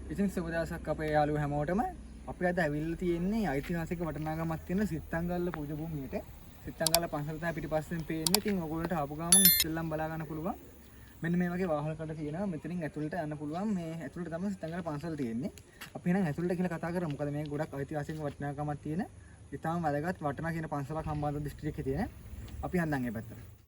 ඉතින් සුබ දවසක් අපේ යාළුවෝ හැමෝටම. අපි අද ඇවිල්ලා තියෙන්නේ ඓතිහාසික වටිනාකමක් තියෙන සිත්තංගල්ල පූජා භූමියට. සිත්තංගල්ල පන්සල තමයි පිටිපස්සෙන් පේන්නේ. ඉතින් ඔයගොල්ලන්ට ආපු ගමන් ඉස්සෙල්ලම බලා ගන්න පුළුවන්. මෙන්න මේ වගේ වාහන කඩ තියෙනවා. මෙතනින් ඇතුළට යන්න පුළුවන්. මේ ඇතුළට තමයි සිත්තංගල්ල පන්සල තියෙන්නේ. අපි එහෙනම් ඇතුළට කියලා කතා කරමු. මොකද මේ ගොඩක් ඓතිහාසික වටිනාකමක් තියෙන ඉතාම වැදගත් වටිනා කියන පන්සලක් හම්බන්තොට දිස්ත්‍රික්කයේ තියෙන. අපි හන්දන් ඒ පැත්තට.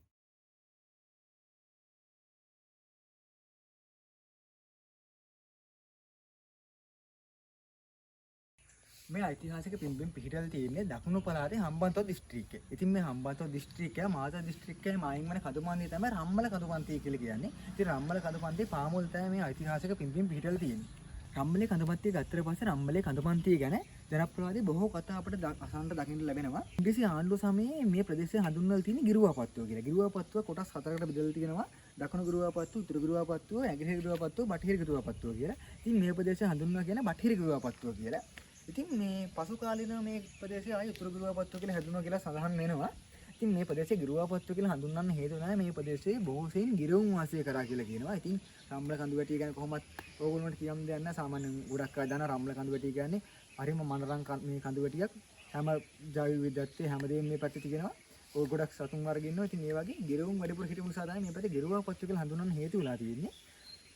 මේ ඓතිහාසික පින්බිම් පිහිටලා තියෙන්නේ දකුණු පළාතේ හම්බන්තොට දිස්ත්‍රික්කයේ. ඉතින් මේ හම්බන්තොට දිස්ත්‍රික්කය මාතර දිස්ත්‍රික්කයේ මායින් වන කදුපන්තිය තමයි රම්මල කදුපන්තිය කියලා කියන්නේ. ඉතින් රම්මල කදුපන්තියේ පාමුල තමයි මේ ඓතිහාසික පින්බිම් පිහිටලා තියෙන්නේ. රම්මලේ කඳුපන්තිය ගත්තට පස්සේ රම්මලේ කඳුපන්තිය ගැන ජනප්‍රවාදී බොහෝ කතා අපිට අසන්නට දකින්න ලැබෙනවා. ඉංග්‍රීසි ආණ්ඩුව සමයේ මේ ප්‍රදේශය හඳුන්වලා තියෙන්නේ ගිරුවාපත්තුව කියලා. ගිරුවාපත්තුව කොටස් හතරකට බෙදලා තියෙනවා. දකුණු ගිරුවාපත්තුව, උතුරු ගිරුවාපත්තුව, නැගෙනහිර ගිරුවාපත්තුව, බටහිර ගිරුවාපත්තුව කියලා. ඉතින් මේ ප්‍රදේශය හඳුන්වනවා කියන්නේ බටහිර ගිරුවාපත්තුව කියලා. ඉතින් මේ පසු කාලීනව මේ ප්‍රදේශය ආයේ උතුරු ගිරුවාපත්තුව කියලා හැදුණා කියලා සඳහන් වෙනවා. ඉතින් මේ ප්‍රදේශය ගිරුවාපත්තුව කියලා හඳුන්වන්න හේතුව තමයි මේ ප්‍රදේශයේ බොහෝ සෙයින් ගිරවුම් වාසය කරා කියලා කියනවා. ඉතින් රම්මල කඳුවැටිය ගැන කොහොමත් ඕගොල්ලන්ට කියන්න දෙයක් නැහැ. සාමාන්‍යයෙන් ගොඩක් අය දන්නා රම්මල කඳුවැටිය කියන්නේ හරිම මනරම් මේ කඳුවැටියක්. හැම ජෛව විවිධත්වයේ හැමදේම මේ පැත්තේ තියෙනවා. ඔය ගොඩක් සතුන් වර්ග ඉන්නවා. ඉතින් ඒ වගේ ගිරවුම් වැඩිපුර හිටපු නිසා තමයි මේ පැත්තේ ගිරුවාපත්තුව කියලා හඳුන්වන්න හේතු වෙලා තියෙන්නේ.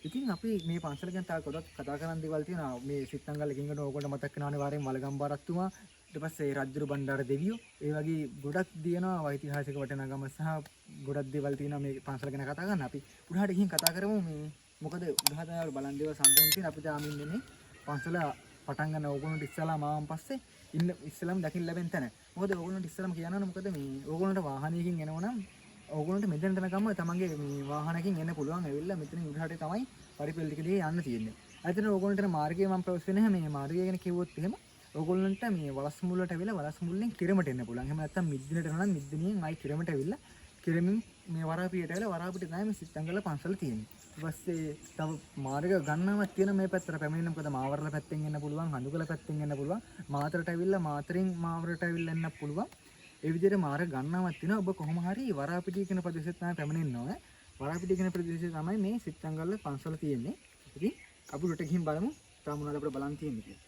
ඉතින් අපි මේ පන්සල ගැන තව ගොඩක් කතා කරන්න දේවල් තියෙනවා. මේ සිත්තංගල්ල එකින් ඕගොල්ලන්ට මතක් වෙනවා අනිවාර්යෙන් වලගම්බා රජතුමා, ඊට පස්සේ රජුරු බණ්ඩාර දෙවියෝ, ඒ වගේ ගොඩක් තියෙනවා ඓතිහාසික වටිනාකම සහ ගොඩක් දේවල් තියෙනවා මේ පන්සල ගැන කතා කරන්න. අපි උඩහට ගිහින් කතා කරමු මේ මොකද උඩහට තමයි බලන් දේවල් සම්පූර්ණ තියෙන. අපි තාම ඉන්නේ මේ පන්සල පටන් ගන්න ඕගොල්ලන්ට ඉස්සලා මාවන් පස්සේ ඉන්න ඉස්සලම දකින්න ලැබෙන තැන. මොකද ඕගොල්ලන්ට ඉස්සලම කියන්න ඕන මොකද මේ ඕගොල්ලන්ට වාහනයකින් එනවා නම් ඕගොල්ලන්ට මෙතනට එනකම්ම තමන්ගේ මේ වාහනකින් එන්න පුළුවන්. ඇවිල්ලා මෙතනින් උඩහට තමයි පරිපෙළ ටික දිගේ යන්න තියෙන්නේ. ඇත්තටම ඕගොල්ලන්ට එන මාර්ගය මම ප්‍රවේශ වෙන්නේ නැහැ. මේ මාර්ගය ගැන කිව්වොත් එහෙම ඕගොල්ලන්ට මේ වලස් මුල්ලට ඇවිල්ලා වලස් මුල්ලෙන් කිරමට එන්න පුළුවන්. එහෙම නැත්නම් මිද්දිනට එනවා නම් මිද්දිනියෙන් ආයි කිරමට ඇවිල්ලා කිරමින් මේ වරාපියට ඇවිල්ලා වරාපිට තමයි මේ සිත්තංගල පන්සල තියෙන්නේ. ඊට පස්සේ තව මාර්ග ගණනාවක් තියෙන මේ පැත්තට පැමිණෙන්න. මොකද මාවරල පැත්තෙන් එන්න පුළුවන්, හඳුකල පැත්තෙන් එන්න පුළුවන්, මාතරට ඇවිල්ලා මාතරින් මාවරට ඇවිල්ලා එන්න පුළුවන්. ඒ විදිහට මාර්ග ගණනාවක් තියෙනවා. ඔබ කොහොම හරි වරාපිටිය කියන ප්‍රදේශයට තමයි පැමිණෙන්න ඕනේ. වරාපිටිය කියන ප්‍රදේශය තමයි මේ සිත්තංගල්ල පන්සල තියෙන්නේ. ඉතින් අපි උඩට ගිහින් බලමු තාම මොනවද අපිට බලන්න තියෙන්නේ කියලා.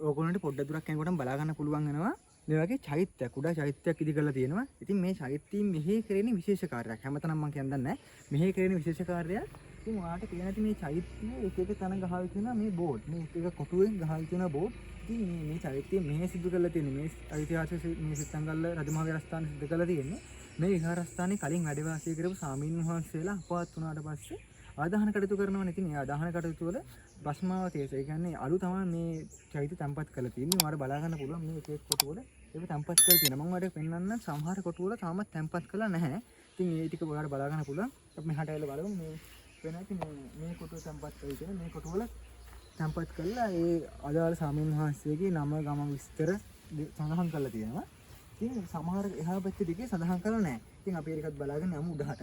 ඕගොල්ලන්ට පොඩ්ඩක් දුරක් යනකොටම බලා ගන්න පුළුවන් වෙනවා මේ වගේ චෛත්‍යයක්, කුඩා චෛත්‍යයක් ඉදි කරලා තියෙනවා. ඉතින් මේ චෛත්‍යයෙන් මෙහි කෙරෙන විශේෂ කාර්යයක් හැමතැනම මම කියන්න දන්නේ නැහැ. මෙහි කෙරෙන විශේෂ කාර්යයක්. ඉතින් ඔයාලට පේන ඇති මේ චෛත්‍යයේ එක එක තැන ගහලා තියෙන මේ බෝඩ්, මේ එක එක කොටුවෙන් ගහලා තියෙන බෝඩ්. ඉතින් මේ චෛත්‍යයේ මෙහි සිදු කරලා තියෙන මේ ඓතිහාසික මේ සිත්තංගල්ල රජමහා විහාරස්ථාන සිදු කරලා තියෙන්නේ මේ විහාරස්ථානයේ කලින් වැඩ වාසය කරපු සාමීන් වහන්සේලා අපවත් වුණාට පස්සේ ආදාහන කටයුතු කරනවනේ. ඉතින් ඒ ආදාහන කටයුතු වල භස්මාවතේස, ඒ කියන්නේ අලු තමයි මේ චෛත්‍ය තැන්පත් කරලා තියෙන්නේ. ඔයාලට බලා ගන්න පුළුවන් මේ එක එක කොටු වල ඒක තැන්පත් කරලා තියෙනවා. මම ඔයාලට පෙන්වන්න සමහර කොටු වල තාමත් තැන්පත් කරලා නැහැ. ඉතින් ඒ ටික ඔයාලට බලා ගන්න පුළුවන්. අපි මෙහාට ඇවිල්ලා බලමු. මේ වෙන ඇති මේ කොටුව තැන්පත් කරලා තියෙන මේ කොටු වල තැන්පත් කරලා ඒ අදාළ සාමීන් වහන්සේගේ නම ගම විස්තර සඳහන් කරලා තියෙනවා. ඉතින් සමහර එහා පැත්තේ ටිකේ සඳහන් කරලා නැහැ. ඉතින් අපි ඒකත් බලාගෙන යමු උඩහට.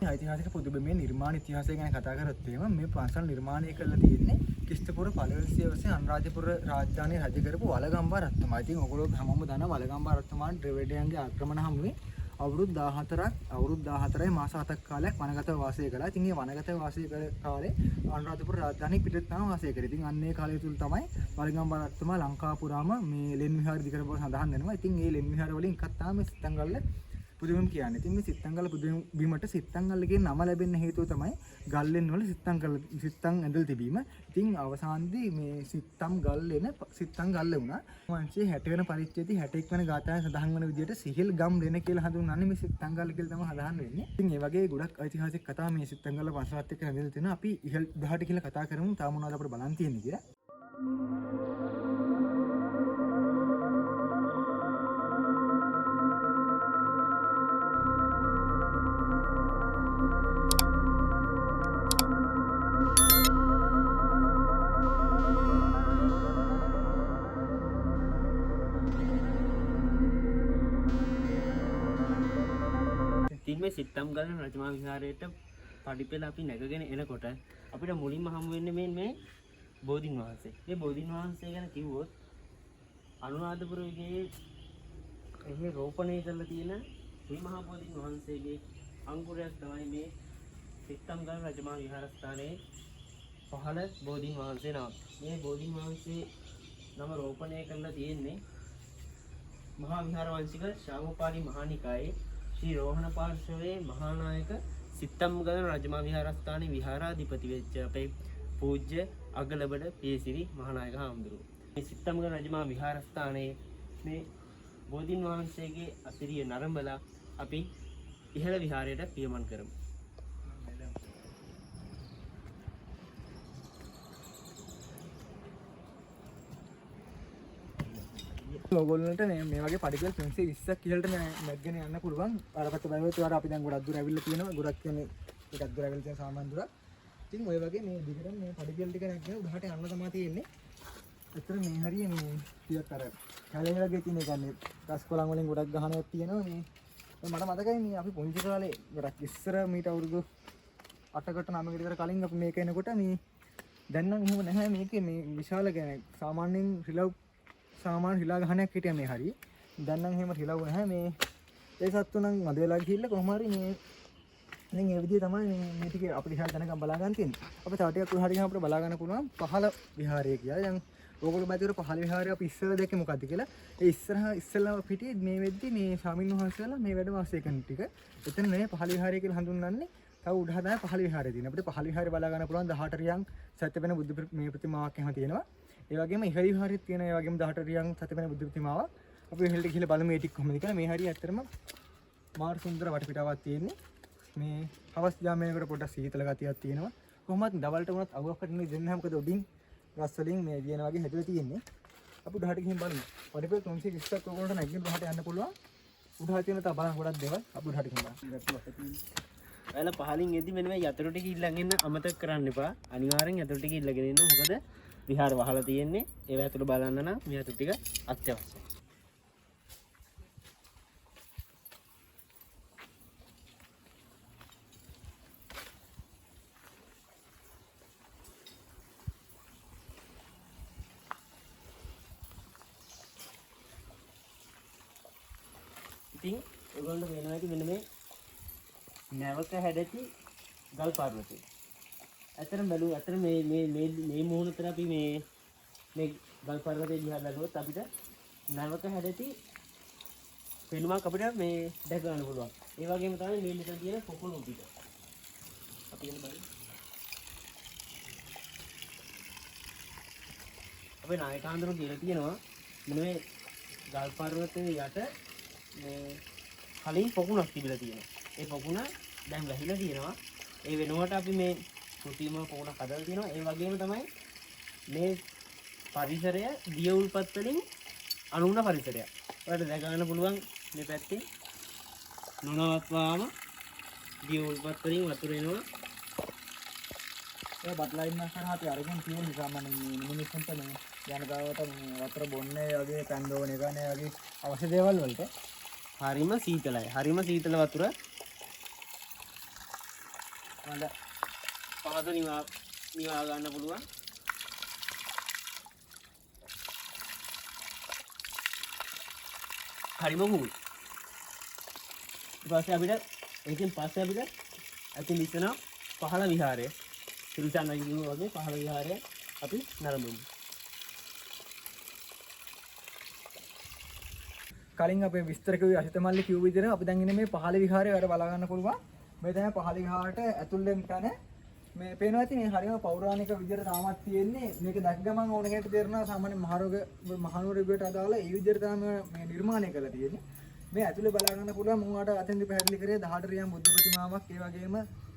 ඓතිහාසික පුදුබිමේ නිර්මාණ ඉතිහාසය ගැන කතා කරොත් එහෙම මේ පන්සල් නිර්මාණය කරලා තියෙන්නේ ක්‍රිස්තපූර්ව පළවෙනි සියවසේ අනුරාධපුර රාජධානිය රජ කරපු වලගම්බා රජතුමා. ඉතින් ඔයගොල්ලෝ හැමෝම දන්නවා වලගම්බා රජතුමා ද්‍රවිඩයන්ගේ ආක්‍රමණ හමුවේ අවුරුදු 14ක් අවුරුදු 14යි මාස 7ක් කාලයක් වනගතව වාසය කළා. ඉතින් මේ වනගතව වාසය කළ කාලේ අනුරාධපුර රාජධානිය පිටත තමයි වාසය කරේ. ඉතින් අන්න ඒ කාලය තුල තමයි වලගම්බා රජතුමා ලංකාව පුරාම මේ ලෙන් විහාර ඉදි කරපු බව සඳහන් වෙනවා. ඉතින් මේ ලෙන් විහාර වලින් එකක් තමයි මේ සිත්තංගල්ල පුදුබිම කියන්නේ. ඉතින් මේ සිත්තංගල්ල පුදුබිමට සිත්තංගල්ල කියන නම ලැබෙන්න හේතුව තමයි ගල්ලෙන් වල සිත්තං ඇඳලා තිබීම. ඉතින් අවසානයේදී මේ සිත්තම් ගල්ලෙන සිත්තං ගල්ල වුණා. වංශයේ 60 වෙන පරිච්ඡේදයේ 61 වෙන ගාථාවෙන් සඳහන් වන විදිහට සිහිල් ගම් ලෙන කියලා හඳුන්වන්නේ මේ සිත්තංගල්ල කියලා තමයි සඳහන් වෙන්නේ. ඉතින් ඒ වගේ ගොඩක් ඓතිහාසික කතා මේ සිත්තංගල්ල පන්සලත් එක්ක රැඳිලා තියෙනවා. අපි ඉහළ උඩහට කියලා කතා කරමු. තාම මොනවද අපිට බලන්න තියෙන්නේ කියලා. ඉතින් මේ සිත්තම්ගල්ල රජමහා විහාරයට පඩිපෙළ අපි නැගගෙන එනකොට අපිට මුලින්ම හමු වෙන්නේ මේ බෝධින් වහන්සේ. මේ බෝධින් වහන්සේ ගැන කිව්වොත් අනුරාධපුර යුගයේ එහි රෝපණය කරලා තියෙන ශ්‍රී මහා බෝධින් වහන්සේගේ අංකුරයක් තමයි මේ සිත්තම්ගම රජමහා විහාරස්ථානයේ පහළ බෝධීන් වහන්සේ නම. මේ බෝධීන් වහන්සේ නම රෝපණය කරලා තියෙන්නේ මහා විහාර වංශික ශාමපාලි මහානිකායේ ශ්‍රී රෝහණ පාර්ශවයේ මහානායක සිත්තම්ගම රජමහා විහාරස්ථානයේ විහාරාධිපති වෙච්ච අපේ පූජ්‍ය අගලබඩ පියසිරි මහානායක හාමුදුරුවෝ. මේ සිත්තම්ගම රජමහා විහාරස්ථානයේ මේ බෝධීන් වහන්සේගේ අසිරිය නරඹලා අපි ඉහළ විහාරයට පියමන් කරමු. ඔයගොල්ලන්ට මේ මේ වගේ පඩිපෙළ 320ක් ඉහළට නැගගෙන යන්න පුළුවන්. අර පැත්ත බලුවොත් ඔයාලා අපි දැන් ගොඩක් දුර ඇවිල්ලා තියෙනවා. ගොඩක් කියන්නේ ටිකක් දුර ඇවිල්ලා තියෙන සාමාන්‍ය දුරක්. ඉතින් ඔය වගේ මේ දිගටම මේ පඩිපෙළ ටික නැගගෙන උඩහට යන්න තමයි තියෙන්නේ. ඇත්තට මේ හරිය මේ ටිකක් අර කැලේ වගේ තියෙන ඒ කියන්නේ ගස් කොළන් වලින් ගොඩක් ගහනක් තියෙනවා මේ. මට මතකයි මේ අපි පුංචි කාලේ ගොඩක් ඉස්සර මීට අවුරුදු 8කට 9කට විතර කලින් අපි මේක එනකොට මේ දැන් නම් එහෙම නැහැ. මේකේ මේ විශාල කියන්නේ සාමාන්‍යයෙන් රිලව් සාමාන්‍ය රිලා ගහනයක් හිටියා මේ හරිය. දැන් නම් එහෙම රිලව් නැහැ මේ. ඒ සත්තු නම් මද වෙලා ගිහිල්ලා කොහොම හරි මේ ඉතින් ඒ විදිය තමයි මේ මේ ටික අපිට විහාර දැනගන්න බලා ගන්න තියෙන්නේ. අපි තව ටිකක් උඩහට ගියාම අපිට බලා ගන්න පුළුවන් පහළ විහාරය කියලා. දැන් ඕගොල්ලෝ බැලුවොත් පහළ විහාරය අපි ඉස්සර දැක්කේ මොකද්ද කියලා. ඒ ඉස්සරහා ඉස්සෙල්ලාම පිටියේ මේ වෙද්දි මේ ස්වාමින් වහන්සේලා මේ වැඩ වාසය කරන ටික. එතන නෙමෙයි පහළ විහාරය කියලා හඳුන්වන්නේ. තව උඩහ තමයි පහළ විහාරය තියෙන්නේ. අපිට පහළ විහාරය බලා ගන්න පුළුවන් 18 රියන් සත්‍යපෙන බුද්ධ මේ ප්‍රතිමාවක් එහෙම තියෙනවා. ඒ වගේම ඉහළ විහාරෙත් තියෙන ඒ වගේම 18 රියන් සත්‍යපෙන බුද්ධ ප්‍රතිමාවක්. අපි ඉහළට ගිහලා බලමු මේ ටික කොහොමද කියලා. මේ හරිය ඇත්තටම මාර සුන්දර වටපිටාවක් තියෙන්නේ. මේ හවස් යාම වෙනකොට පොඩ්ඩක් සීතල ගතියක් තියෙනවා. කොහොමත් දවල්ට වුණත් අවුවක් වටින්නේ දෙන්නේ නැහැ. මොකද උඩින් ගස් වලින් මේ වියන වගේ හැදලා තියෙන්නේ. අපි උඩහට ගිහින් බලමු. පඩිපෙළ 320ක් ඔයගොල්ලන්ට නැගින් උඩහට යන්න පුළුවන්. උඩහට තියෙන තව බලන්න ගොඩක් දේවල්. අපි උඩහට ගිහින් බලමු. ඔයාලා පහලින් එද්දි මෙන්න මේ යතුරු ටික ඊළඟ එන්න අමතක කරන්න එපා. අනිවාර්යෙන් යතුරු ටික ඊළඟ එන්න. මොකද විහාර වහලා තියෙන්නේ. ඒව ඇතුළ බලන්න නම් මේ යතුරු ටික අත්‍යවශ්‍යයි. ඉතින් ඔයගොල්ලන්ට පේනවා ඇති මෙන්න මේ නැවක හැඩැති ගල් පර්වතය. ඇත්තටම බැලුවොත් ඇත්තටම මේ මේ මේ මේ මුහුණතර අපි මේ මේ ගල් පර්වතය දිහා බැලුවොත් අපිට නැවක හැඩැති පෙනුමක් අපිට මේ දැක ගන්න පුළුවන්. ඒ වගේම තමයි මේ මෙතන තියෙන පොකුණු පිට. අපි යන බලමු. අපේ නායකාන්දරු කියලා තියෙනවා මෙන්න මේ ගල් පර්වතයේ යට මේ කලින් පොකුණක් තිබිලා තියෙනවා. ඒ පොකුණ දැන් වැහිලා තියෙනවා. ඒ වෙනුවට අපි මේ කෘත්‍රිම පොකුණක් හදලා තියෙනවා. ඒ වගේම තමයි මේ පරිසරය දිය උල්පත් වලින් අනුුණ පරිසරයක්. ඔයාලට දැක ගන්න පුළුවන් මේ පැත්තේ නොනවත්වාම දිය උල්පත් වලින් වතුර එනවා. ඒ බට්ලයින් එක කරා අපි අරගෙන තියෙන සාමාන්‍යයෙන් මේ මිනිස්සුන්ට මේ ජනතාවට මේ වතුර බොන්නේ වගේ පැන් දෝන එක නේ වගේ අවශ්‍ය දේවල් වලට හරිම සීතලයි. හරිම සීතල වතුර. හොඳ පහස නිවා නිවා ගන්න පුළුවන්. හරිම කූල්. ඊට පස්සේ අපිට ඒකෙන් පස්සේ අපිට ඇති දිස්සන පහළ විහාරය. තිරුසන් කිව්වා වගේ පහළ විහාරය අපි නරඹමු. කලින් අපේ විස්තර කිව්වේ අසිත මල්ලි කිව්ව විදිහට අපි දැන් ඉන්නේ මේ පහළ විහාරය වැඩ බලා ගන්න පුළුවන්. මේ තමයි පහළ විහාරයට ඇතුල් වෙන තැන. මේ පේනවා ඇති මේ හරියම පෞරාණික විදිහට තාමත් තියෙන්නේ. මේක දැක් ගමන් ඕන කෙනෙක්ට තේරෙනවා සාමාන්‍ය මහනුවර යුගයට අදාළ ඒ විදිහට තමයි මේ නිර්මාණය කරලා තියෙන්නේ. මේ ඇතුලේ බලා ගන්න පුළුවන් මම ඔයාලට අතෙන්දි පැහැදිලි කරේ 18 රියන් බුද්ධ ප්‍රතිමාවක්, ඒ වගේම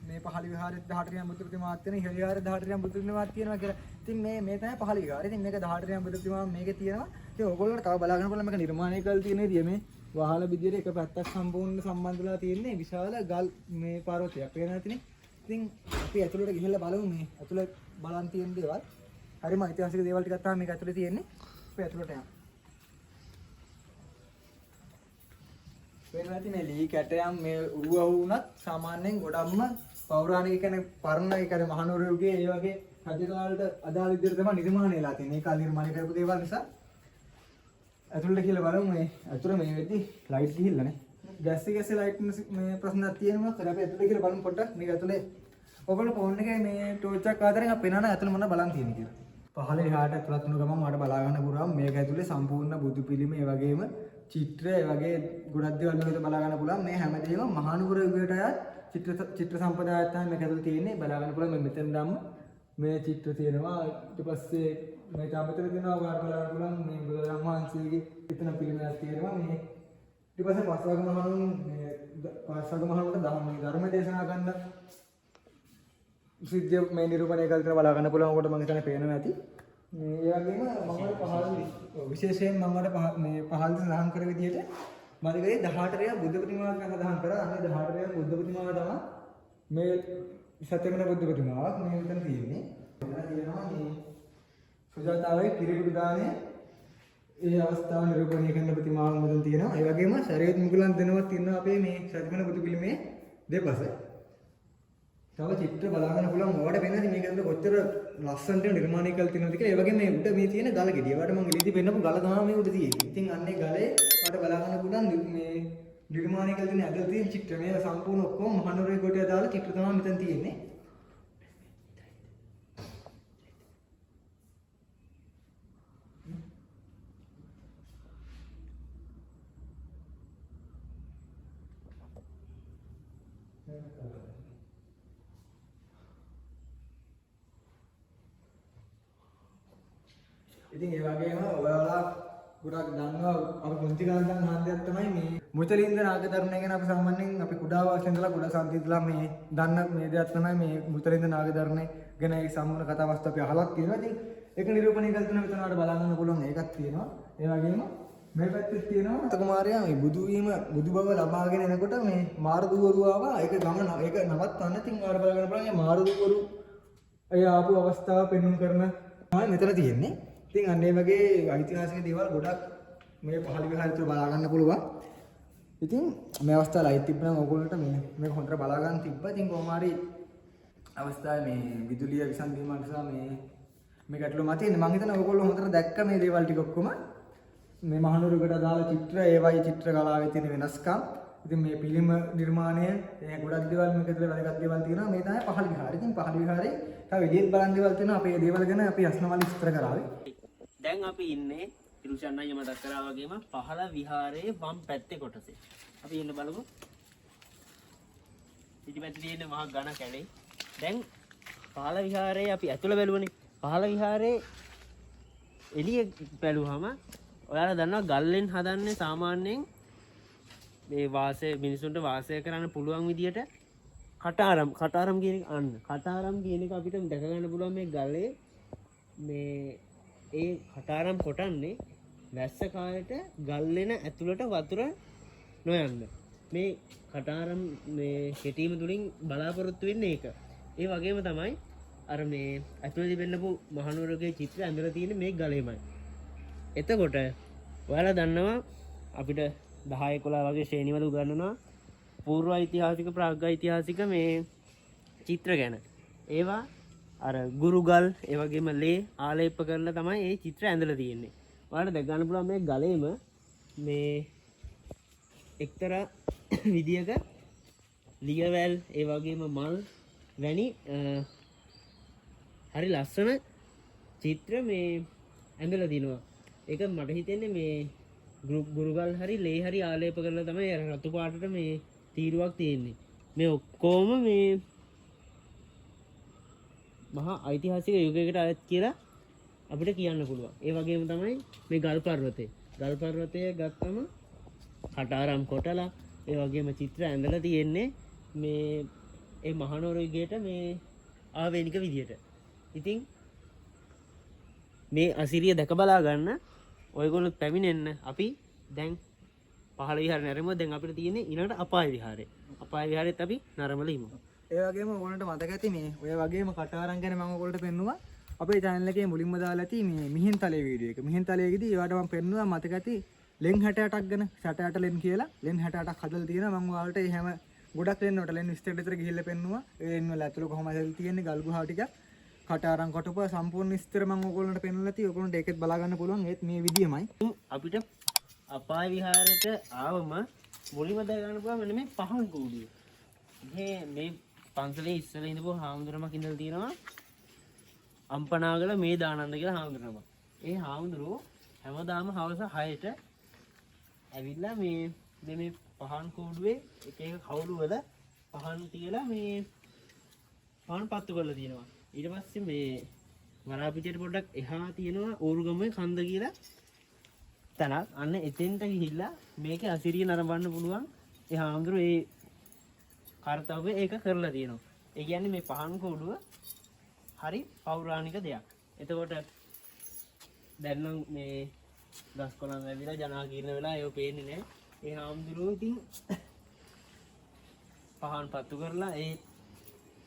මේ පහළ විහාරෙත් 18 රියන් බුද්ධ ප්‍රතිමාවක් තියෙනවා, ඉහළ විහාරෙත් 18 රියන් බුද්ධ ප්‍රතිමාවක් තියෙනවා කියලා. ඉතින් මේ මේ තමයි පහළ විහාරය. ඉතින් මේක 18 රියන් බුද්ධ ප්‍රතිමාවක් මේකේ තියෙනවා. ඉතින් ඔයගොල්ලන්ට තව බලා ගන්න පුළුවන් මේක නිර්මාණය කරලා තියෙන විදිය මේ වහල විදියට එක පැත්තක් සම්පූර්ණ සම්බන්ධ වෙලා තියෙන්නේ විශාල ගල් මේ පර්වතයක්. පේනවා ඇතිනේ. ඉතින් අපි ඇතුළට ගිහිල්ලා බලමු මේ ඇතුළ බලන් තියෙන දේවල්. හරිම ඓතිහාසික දේවල් ටිකක් තමයි මේක ඇතුළේ තියෙන්නේ. අපි ඇතුළට යමු. පේනවා ඇති මේ ලී කැටයම් මේ උරුව වුණත් සාමාන්‍යයෙන් ගොඩක්ම පෞරාණික කියන්නේ පරණ ඒ කියන්නේ මහනුවර යුගයේ ඒ වගේ රජ කාලේට අදාළ විදිහට තමයි නිර්මාණය වෙලා තියෙන්නේ. ඒ කාලේ නිර්මාණය කරපු දේවල් නිසා ඇතුළට කියලා බලමු. මේ ඇතුළ මේ වෙද්දි ලයිට් ගිහිල්ලා නේ. ගැස්සි ගැස්සි ලයිට් මේ ප්‍රශ්නක් තියෙනවා. හරි අපි ඇතුලේ කියලා බලමු පොඩ්ඩක්. මේක ඇතුලේ ඔයගොල්ලෝ ෆෝන් එකේ මේ ටෝච් එකක් ආදරෙන් අපි පේනවා නම් ඇතුලේ මොනවද බලන් තියෙන්නේ කියලා. පහළ එහාට ඇතුළත් වුණ ගමන් ඔයාලට බලා ගන්න පුළුවන් මේක ඇතුලේ සම්පූර්ණ බුදු පිළිම, ඒ වගේම චිත්‍ර, ඒ වගේ ගොඩක් දේවල් මේකට බලා ගන්න පුළුවන්. මේ හැමදේම මහනුවර යුගයට අයත් චිත්‍ර චිත්‍ර සම්ප්‍රදායක් තමයි මේක ඇතුලේ තියෙන්නේ. බලා ගන්න පුළුවන් මේ මෙතන ධම්ම මේ චිත්‍ර තියෙනවා. ඊට පස්සේ මේක අමතර තියෙනවා. ඔයාලට බලා ගන්න පුළුවන් මේ බුදුරජාණන් වහන්සේගේ එතන පිළිමයක් තියෙනවා. මේ ඊට පස්සේ පස්වග මහණුන් මේ පස්වග මහණුන්ට ධර්ම ධර්ම දේශනා කරන්න සිද්ධිය මේ නිරූපණය කරලා තියෙන බලා ගන්න පුළුවන්. ඔකට මම හිතන්නේ පේනවා ඇති. මේ ඒ වගේම මම අර පහළ විශේෂයෙන් මම අර මේ පහළ සඳහන් කර විදිහට මතකයි 18 රැයක් බුද්ධ ප්‍රතිමාවක් ගැන සඳහන් කරා. අන්නේ 18 රැයක් බුද්ධ ප්‍රතිමාව තමයි මේ සත්‍යමන බුද්ධ ප්‍රතිමාවක් මේ මෙතන තියෙන්නේ. මෙතන තියෙනවා මේ සුජාතාවේ කිරිකුඩු දානය ඒ අවස්ථාව නිරූපණය කරන ප්‍රතිමාවක් මෙතන තියෙනවා. ඒ වගේම ශරීරත් මුගලන් දෙනවක් තියෙනවා අපේ මේ සත්‍යමන බුදු පිළිමේ දෙපස. තව චිත්‍ර බලා ගන්න පුළුවන්. ඔයාලට පේනවාද මේක ඇතුලේ කොච්චර ලස්සනට නිර්මාණය කරලා තියෙනවද කියලා. ඒ වගේම මේ උඩ මේ තියෙන ගල ගෙඩිය. ඔයාලට මම එළියදී පෙන්නපු ගල තමයි මේ උඩ තියෙන්නේ. ඉතින් අන්න ඒ ගලේ ඔයාලට බලා ගන්න පුළුවන් මේ නිර්මාණය කරලා තියෙන ඇතුලේ තියෙන චිත්‍ර. මේ සම්පූර්ණ ඔක්කොම මහනුවරේ කොට අදාළ චිත්‍ර තමයි මෙතන තියෙන්නේ. ඉතින් ඒ වගේම ඔයාලා ගොඩක් දන්නවා අපි පුංචි කාලේ ඉඳන් අහන දෙයක් තමයි මේ මුචලින්ද නාගතරුණය ගැන. අපි සාමාන්‍යයෙන් අපි කුඩා වයසේ ඉඳලා කුඩා සන්ධි ඉඳලා මේ දන්න මේ දෙයක් තමයි මේ මුචලින්ද නාගතරුණය ගැන ඒ සම්පූර්ණ කතා වස්තු අපි අහලත් තියෙනවා. ඉතින් ඒක නිරූපණය කරලා තියෙනවා මෙතන ඔයාලට බලා ගන්න පුළුවන් ඒකක් තියෙනවා. ඒ වගේම මේ පැත්තේ තියෙනවා අත කුමාරයා මේ බුදු වීම බුදු බව ලබාගෙන එනකොට මේ මාරදූවරු ආවා. ඒක ගමන ඒක නවත්තන්න. ඉතින් ඔයාලට බලා ගන්න පුළුවන් මේ මාරදූවරු ඒ ආපු අවස්ථාව පෙන්නුම් කරන තමයි මෙතන තියෙන්නේ. ඉතින් අන්න ඒ වගේ ඓතිහාසික දේවල් ගොඩක් මේ පහළ විහාරය තුළ බලා ගන්න පුළුවන්. ඉතින් මේ අවස්ථාව ලයිට් තිබ්බනම් ඕගොල්ලන්ට මේ මේක හොඳට බලා ගන්න තිබ්බා. ඉතින් කොහොම හරි අවස්ථාවේ මේ විදුලිය විසන්දීම නිසා මේ මේ ගැටලුව මත ඉන්නේ. මං හිතන්නේ ඕගොල්ලෝ හොඳට දැක්ක මේ දේවල් ටික ඔක්කොම. මේ මහනුවරකට අදාළ චිත්‍ර, ඒවයි චිත්‍ර කලාවේ තියෙන වෙනස්කම්. ඉතින් මේ පිළිම නිර්මාණය, ඒ ගොඩක් දේවල් මේක ඇතුලේ වැදගත් දේවල් තියෙනවා. මේ තමයි පහළ විහාරය. ඉතින් පහළ විහාරේ තව එළියෙත් බලන් දේවල් තියෙනවා. අපි ඒ දේවල් ගැන අපි අස්නවල විස්තර කරાવી. දැන් අපි ඉන්නේ තිරුෂන් අයියා මතක් කරා වගේම පහළ විහාරයේ වම් පැත්තේ කොටසේ. අපි ඉන්න බලමු. පිටිපැත්තේ තියෙන මහා ඝන කැලේ. දැන් පහළ විහාරයේ අපි ඇතුළ බැලුවනේ. පහළ විහාරයේ එළිය බැලුවහම ඔයාලා දන්නවා ගල්ලෙන් හදන්නේ සාමාන්‍යයෙන් මේ වාසය මිනිසුන්ට වාසය කරන්න පුළුවන් විදියට කටාරම් කටාරම් කියන එක අන්න කටාරම් කියන එක අපිට දැක ගන්න පුළුවන් මේ ගලේ මේ ඒ කටාරම් කොටන්නේ වැස්ස කාලෙට ගල් වෙන ඇතුළට වතුර නොයන්න. මේ කටාරම් මේ කෙටීම තුලින් බලාපොරොත්තු වෙන්නේ ඒක. ඒ වගේම තමයි අර මේ ඇතුළේ පෙන්නපු මහනුවරගේ චිත්‍ර ඇඳලා තියෙන්නේ මේ ගලේමයි. එතකොට ඔයාලා දන්නවා අපිට 10 11 වගේ ශ්‍රේණිවල උගන්වනවා පූර්ව ඓතිහාසික ප්‍රාග් ඓතිහාසික මේ චිත්‍ර ගැන. ඒවා අර ගුරුගල් ඒ වගේම ලේ ආලේප කරලා තමයි ඒ චිත්‍ර ඇඳලා තියෙන්නේ. ඔයාලට දැක ගන්න පුළුවන් මේ ගලේම මේ එක්තරා විදියක ලියවැල් ඒ වගේම මල් වැනි හරි ලස්සන චිත්‍ර මේ ඇඳලා තිනවා. ඒක මට හිතෙන්නේ මේ ගුරුගල් හරි ලේ හරි ආලේප කරලා තමයි අර රතු පාටට මේ තීරුවක් තියෙන්නේ. මේ ඔක්කොම මේ මහා ඓතිහාසික යුගයකට අයත් කියලා අපිට කියන්න පුළුවන්. ඒ වගේම තමයි මේ ගල් පර්වතය. ගල් පර්වතය ගත්තම කටාරම් කොටලා ඒ වගේම චිත්‍ර ඇඳලා තියෙන්නේ මේ ඒ මහනුවර යුගයට මේ ආවේනික විදියට. ඉතින් මේ අසිරිය දැක බලා ගන්න ඔයගොල්ලොත් පැමිණෙන්න. අපි දැන් පහළ විහාර නැරඹුවා. දැන් අපිට තියෙන්නේ ඊළඟට අපාය විහාරය. අපාය විහාරෙත් අපි නරඹලා ඉමු. ඒ වගේම ඔයගොල්ලන්ට මතක ඇති මේ ඔය වගේම කටාරම් ගැන මම ඔයගොල්ලන්ට පෙන්නුවා. අපේ channel එකේ මුලින්ම දාලා ඇති මේ මිහින්තලේ වීඩියෝ එක. මිහින්තලයේදී ඒවට මම පෙන්නුවා මතක ඇති ලෙන් 68ක් ගැන, 68 ලෙන් කියලා ලෙන් 68ක් හදලා තියෙනවා. මම ඔයාලට ඒ හැම ගොඩක් ලෙන් වලට ලෙන් 20කට විතර ගිහිල්ලා පෙන්නුවා. ඒ ලෙන් වල ඇතුළ කොහොමද හදලා තියෙන්නේ, ගල් ගුහා ටික, කටාරම් කටුප සම්පූර්ණ විස්තර මම ඔයගොල්ලන්ට පෙන්වලා තියෙයි. ඔයගොල්ලන්ට ඒකෙත් බලා ගන්න පුළුවන්. ඒත් මේ විදියමයි. අපිට අපාය විහාරයට ආවම මුලින්ම දැක ගන්න පුළුවන් මෙන්න මේ පහන් කූඩුව. මේ මේ පන්සලේ ඉස්සර ඉඳපු හාමුදුරුවමක් ඉඳලා තියෙනවා අම්පනාගල මේදානන්ද කියලා හාමුදුරුවමක්. ඒ හාමුදුරුවෝ හැමදාම හවස 6ට ඇවිල්ලා මේ මේ මේ පහන් කූඩුවේ එක එක කවුළු වල පහන් තියලා මේ පහන් පත්තු කරලා තියෙනවා. ඊට පස්සේ මේ වරාපිටියට පොඩ්ඩක් එහා තියෙනවා ඌරුගමේ කන්ද කියලා තැනක්. අන්න එතෙන්ට ගිහිල්ලා මේකේ අසිරිය නරඹන්න පුළුවන්. ඒ හාමුදුරුවෝ ඒ කර්තව්‍ය ඒක කරලා තියෙනවා. ඒ කියන්නේ මේ පහන් කූඩුව හරි පෞරාණික දෙයක්. එතකොට දැන් නම් මේ ගස් කොළන් වැවිලා ජනාකීර්ණ වෙලා ඒව පේන්නේ නැහැ. ඒ හාමුදුරුවෝ ඉතින් පහන් පත්තු කරලා ඒ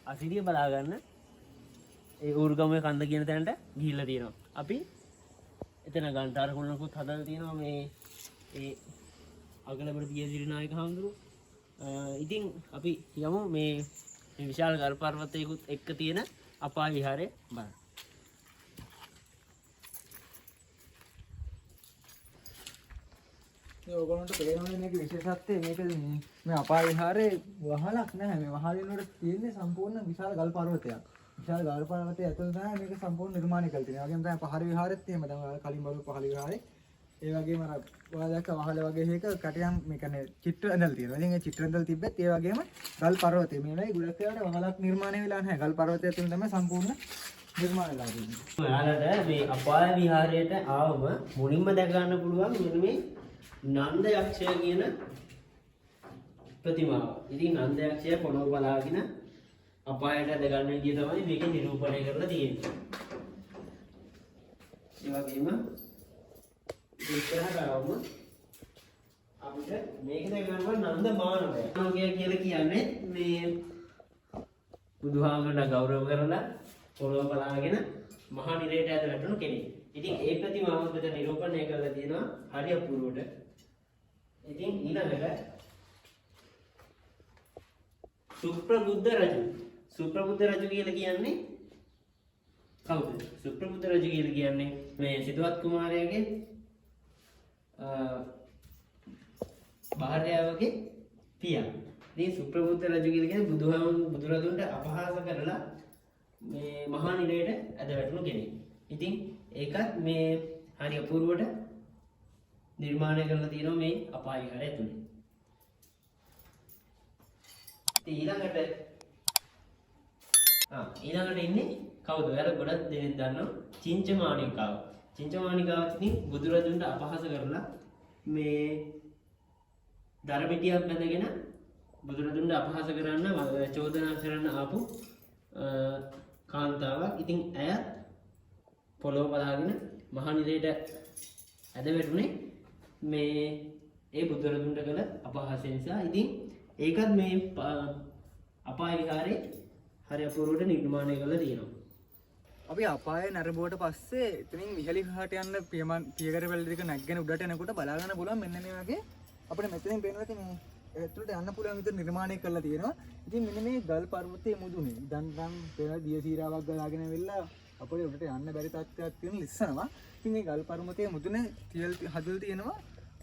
අසිරිය බලා ගන්න ඒ ඌරුගමේ කන්ද කියන තැනට ගිහිල්ලා තියෙනවා. අපි එතන ගන්ටාර කුළුණකුත් හදලා තියෙනවා මේ ඒ අගලබඩ පියසිරි නායක හාමුදුරුවෝ. ඉතින් අපි යමු මේ මේ විශාල ගල් පර්වතයකුත් එක්ක තියෙන අපාය විහාරය බලන්න. මේ ඔයගොල්ලන්ට පේනවනේ මේකේ විශේෂත්වය. මේක මේ අපාය විහාරේ වහලක් නැහැ. මේ වහල වෙනුවට තියෙන්නේ සම්පූර්ණ විශාල ගල් පර්වතයක්. විශාල ගල් පර්වතය ඇතුළේ තමයි මේක සම්පූර්ණ නිර්මාණය කරලා තියෙන්නේ. ඒ වගේම තමයි පහර විහාරෙත් එහෙම තමයි. ඔයාලා කලින් බලපු පහළ විහාරේ. ඒ වගේම අර ඔයාලා දැක්ක වහල වගේ එක කටයම් මේ කියන්නේ චිත්‍ර ඇඳලා තියෙනවා. ඉතින් ඒ චිත්‍ර ඇඳලා තිබ්බෙත් ඒ වගේම ගල් පර්වතය. මේ වෙලාවේ ගොඩක් වෙලාවට වහලක් නිර්මාණය වෙලා නැහැ. ගල් පර්වතය ඇතුළේ තමයි සම්පූර්ණ නිර්මාණය වෙලා තියෙන්නේ. ඔයාලට මේ අපාය විහාරයට ආවම මුලින්ම දැක ගන්න පුළුවන් මෙන්න මේ නන්ද යක්ෂය කියන ප්‍රතිමාව. ඉතින් නන්ද යක්ෂය පොළොව බලාගෙන අපායට ඇද ගන්න විදිය තමයි මේක නිරූපණය කරලා තියෙන්නේ. ඒ වගේම ඉස්සරහට ආවම අපිට මේක දැක ගන්න පුළුවන් නන්ද මානවය. මානවය කියලා කියන්නේ මේ බුදුහාමුදුරන්ට ගෞරව කරලා පොළොව බලාගෙන මහා නිරයට ඇද වැටුණු කෙනෙක්. ඉතින් ඒ ප්‍රතිමාව මෙතන නිරූපණය කරලා තියෙනවා හරි අපූර්වට. ඉතින් ඊළඟට සුප්‍රබුද්ධ රජු. සුප්‍රබුද්ධ රජු කියලා කියන්නේ කවුද? සුප්‍රබුද්ධ රජු කියලා කියන්නේ මේ සිදුවත් කුමාරයාගේ භාර්යාවගේ පියා. ඉතින් සුප්‍රබුද්ධ රජු කියලා කියන්නේ බුදුරදුන්ට අපහාස කරලා මේ මහා නිරයට ඇද වැටුණු කෙනෙක්. ඉතින් ඒකත් මේ හරි අපූර්වට නිර්මාණය කරලා තියෙනවා මේ අපාය විහාරය ඇතුලේ. ඉතින් ඊළඟට ඉන්නේ කවුද? ඔයාලා ගොඩක් දෙනෙක් දන්නවා චින්චමානිකාව. චින්චමානිකාව ඉතින් බුදුරදුන්ට අපහාස කරලා මේ දරපිටියක් බැඳගෙන බුදුරදුන්ට අපහාස කරන්න චෝදනා කරන්න ආපු කාන්තාවක්. ඉතින් ඇයත් පොළොව බලාගෙන මහා නිරයට ඇද වැටුනේ මේ ඒ බුදුරදුන්ට කළ අපහාසය නිසා. ඉතින් ඒකත් මේ අපාය විහාරේ හරි අපූර්වට නිර්මාණය කරලා තියෙනවා. අපි අපාය නරඹුවට පස්සේ එතනින් ඉහළ විහාරට යන්න පියකර පෙළ දෙක නැගගෙන උඩට එනකොට බලා ගන්න පුළුවන් මෙන්න මේ වගේ අපිට මෙතනින් පේනවා ඉතින් මේ ඇතුළට යන්න පුළුවන් විදිහට නිර්මාණය කරලා තියෙනවා. ඉතින් මෙන්න මේ ගල් පර්වතයේ මුදුනේ දැන් නම් පේන දිය සීරාවක් ගලාගෙන ඇවිල්ලා අපිට උඩට යන්න බැරි තත්ත්වයක් තියෙන ලිස්සනවා. ඉතින් මේ ගල් පර්වතයේ මුදුනේ තියල් හදලා තියෙනවා